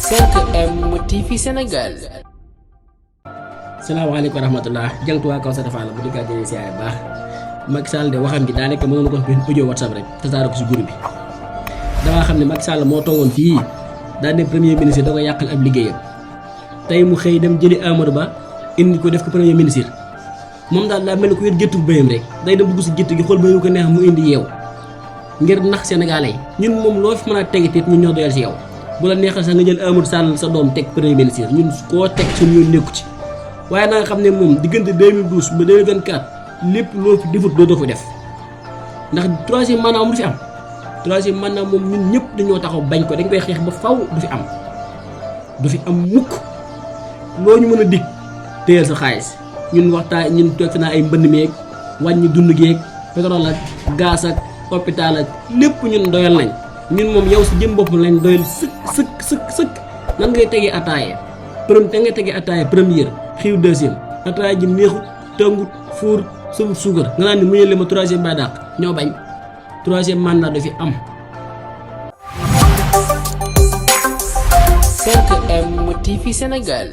5M TV Sénégal. salaamaaleykum wa rahmatulah jangtu waa Kawsara Fall bu dikkaat jëlee si ay baax Macky Sall de waxam gi daanaka mënoon ko benn audio WhatsApp rek tasaare ko si groupe bi damaa xam ne Macky Sall moo toogoon fii daal ne premier ministre da ko yàqal ab liggéeyam tey mu xëy dem jëli Amadou Ba indi ko def ko premier ministre moom daal daa mel ni ku yor géttu bëyam rek day dem dugg si gétt gi xool bëyu ko neex mu indi yeew ngir nax Sénégalais yi ñun moom loo fi mën a tegi tit ñun ñoo doyal si yow bu la neexal sax nga jël Amadou Sall sa doom teg premier ministre ñun koo teg suñu yoon nekku ci waaye na nga xam ne moom diggante 2012 ba 2024 lépp loo fi defut doo fi def ndax troisième mandat mu du fi am troisième mandat moom ñun ñëpp dañoo taxaw bañ ko dañ koy xeex ba faw du fi am mukk loo ñu mën a dig téyel sa xaalis ñun waxtaan ñun toog fi naa ay mbënd meeg wàññi dund geeg pétrole ak gaz ak hôpital ak lépp ñun doyal nañ ñun moom yow si jëm bopp lañ doyal sëkk nan ngay tegee ataaya première xiiw deuxième ataaya ji neexut tëngut fuur sëfut suukar nga naan ni mu ñële ma troisième ba dàq ñoo bañ troisième mandat du fi am. 5M TV Sénégal.